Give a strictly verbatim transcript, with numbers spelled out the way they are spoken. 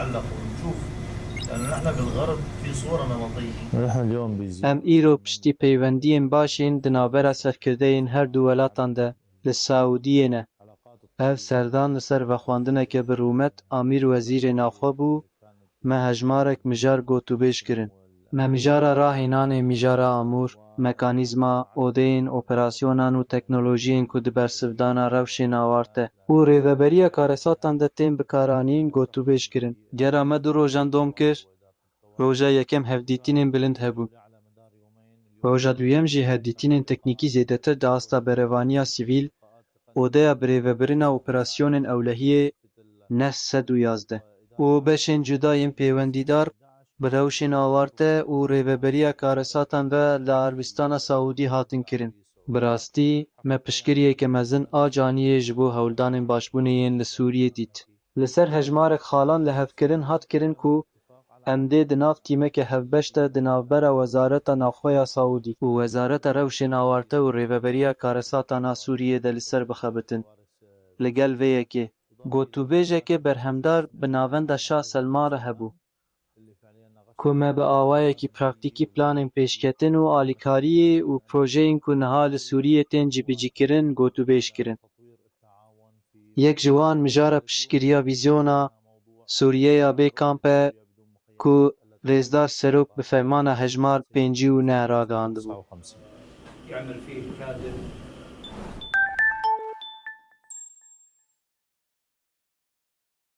نعلق ونشوف، لأنه نحن بالغرب في صورة نمطية. Em îro piştî peywendiyên baş ên di navbera serkirdeyên her du welatan de li Saûdiyê ne. Ev serdan li ser vexwendineke bi rûmet a mîr wezîrê navxwe bû, me hejmarek mijar gotûbêj kirin. Me mijara rahênanê mijara amûr, mekanîzma, odeyên operasyonan û teknolojiyên ku di bersivdana rewşên awarte û rêveberiya karesatan de tên bikaranîn gotûbêj kirin. Gera me du rojan dom kir, roja yekem hevdîtînên bilind hebûn. Roja duyem jî hevdîtînên teknîkî zêdetir di asta berevaniya sivîl, odeya birêvebirina operasyonên ewlehiyê neh sed û yazdeh û beşên cuda yên pêwendîdar bi rewşên awarte û rêveberiya karesatan ve li Erebistana Saûdî hatin kirin. Bi rastî, me piştgiriyeke mezin a caniyê ji bo hewldanên başbûnê yên li Sûriyê dît. Li ser hejmarek xalan lihevkirin hat kirin ku em dê di nav tîmeke hevbeş de di navbera Wezareta Navxwe ya Saûdî û Wezareta Rewşên Awarte û Rêveberiya Karesatan a Sûriyê de li ser bixebitin. Li gel vê yekê, gotûbêjeke berhemdar bi navenda Şah Selman re hebû, ku me bi awayekî praktîkî planên pêşketin û alîkariyê û projeyên ku niha li Sûriyê tên cîbicîkirin gotûbêj kirin. Yek ji wan mijara piştgiriya vîzyona Sûriyeya bê kamp e ku Rêzdar Serok bi fermana hejmar pêncî û neh ragihandibû. يعمل فيه الكادر